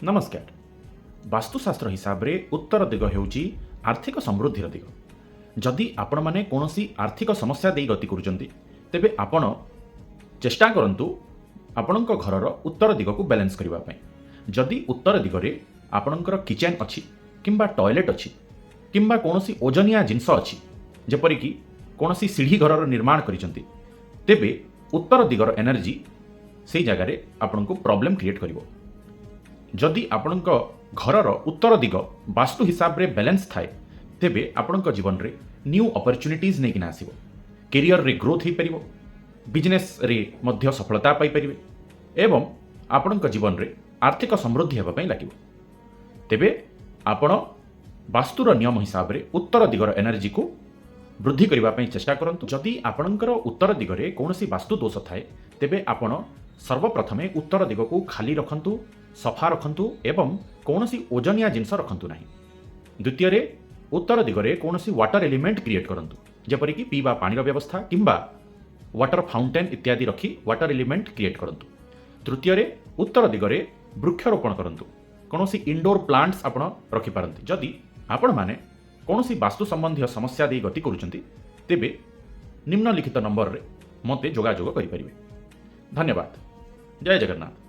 ନମସ୍କାର। ବାସ୍ତୁଶାସ୍ତ୍ର ହିସାବରେ ଉତ୍ତର ଦିଗ ହେଉଛି ଆର୍ଥିକ ସମୃଦ୍ଧିର ଦିଗ। ଯଦି ଆପଣମାନେ କୌଣସି ଆର୍ଥିକ ସମସ୍ୟା ଦେଇ ଗତି କରୁଛନ୍ତି, ତେବେ ଆପଣ ଚେଷ୍ଟା କରନ୍ତୁ ଆପଣଙ୍କ ଘରର ଉତ୍ତର ଦିଗକୁ ବାଲାନ୍ସ କରିବା ପାଇଁ। ଯଦି ଉତ୍ତର ଦିଗରେ ଆପଣଙ୍କର କିଚେନ୍ ଅଛି କିମ୍ବା ଟଏଲେଟ୍ ଅଛି କିମ୍ବା କୌଣସି ଓଜନିଆ ଜିନିଷ ଅଛି, ଯେପରିକି କୌଣସି ସିଢ଼ି ଘରର ନିର୍ମାଣ କରିଛନ୍ତି, ତେବେ ଉତ୍ତର ଦିଗର ଏନର୍ଜି ସେଇ ଜାଗାରେ ଆପଣଙ୍କୁ ପ୍ରୋବ୍ଲେମ୍ କ୍ରିଏଟ୍ କରିବ। ଯଦି ଆପଣଙ୍କ ଘରର ଉତ୍ତର ଦିଗ ବାସ୍ତୁ ହିସାବରେ ବାଲାନ୍ସ ଥାଏ, ତେବେ ଆପଣଙ୍କ ଜୀବନରେ ନ୍ୟୁ ଅପରଚ୍ୟୁନିଟିଜ୍ ନେଇକିନା ଆସିବ, କେରିୟରରେ ଗ୍ରୋଥ୍ ହେଇପାରିବ, ବିଜନେସ୍ରେ ମଧ୍ୟ ସଫଳତା ପାଇପାରିବେ ଏବଂ ଆପଣଙ୍କ ଜୀବନରେ ଆର୍ଥିକ ସମୃଦ୍ଧି ହେବା ପାଇଁ ଲାଗିବ। ତେବେ ଆପଣ ବାସ୍ତୁର ନିୟମ ହିସାବରେ ଉତ୍ତର ଦିଗର ଏନର୍ଜିକୁ ବୃଦ୍ଧି କରିବା ପାଇଁ ଚେଷ୍ଟା କରନ୍ତୁ। ଯଦି ଆପଣଙ୍କର ଉତ୍ତର ଦିଗରେ କୌଣସି ବାସ୍ତୁ ଦୋଷ ଥାଏ, ତେବେ ଆପଣ ସର୍ବପ୍ରଥମେ ଉତ୍ତର ଦିଗକୁ ଖାଲି ରଖନ୍ତୁ, ସଫା ରଖନ୍ତୁ ଏବଂ କୌଣସି ଓଜନିଆ ଜିନିଷ ରଖନ୍ତୁ ନାହିଁ। ଦ୍ୱିତୀୟରେ, ଉତ୍ତର ଦିଗରେ କୌଣସି ୱାଟର ଏଲିମେଣ୍ଟ କ୍ରିଏଟ୍ କରନ୍ତୁ, ଯେପରିକି ପିଇବା ପାଣିର ବ୍ୟବସ୍ଥା କିମ୍ବା ୱାଟର ଫାଉଣ୍ଟେନ୍ ଇତ୍ୟାଦି ରଖି ୱାଟର ଏଲିମେଣ୍ଟ କ୍ରିଏଟ୍ କରନ୍ତୁ। ତୃତୀୟରେ, ଉତ୍ତର ଦିଗରେ ବୃକ୍ଷରୋପଣ କରନ୍ତୁ। କୌଣସି ଇନଡୋର ପ୍ଲାଣ୍ଟସ୍ ଆପଣ ରଖିପାରନ୍ତି। ଯଦି ଆପଣମାନେ କୌଣସି ବାସ୍ତୁ ସମ୍ବନ୍ଧୀୟ ସମସ୍ୟା ଦେଇ ଗତି କରୁଛନ୍ତି, ତେବେ ନିମ୍ନଲିଖିତ ନମ୍ବରରେ ମୋତେ ଯୋଗାଯୋଗ କରିପାରିବେ। ଧନ୍ୟବାଦ। ଜୟ ଜଗନ୍ନାଥ।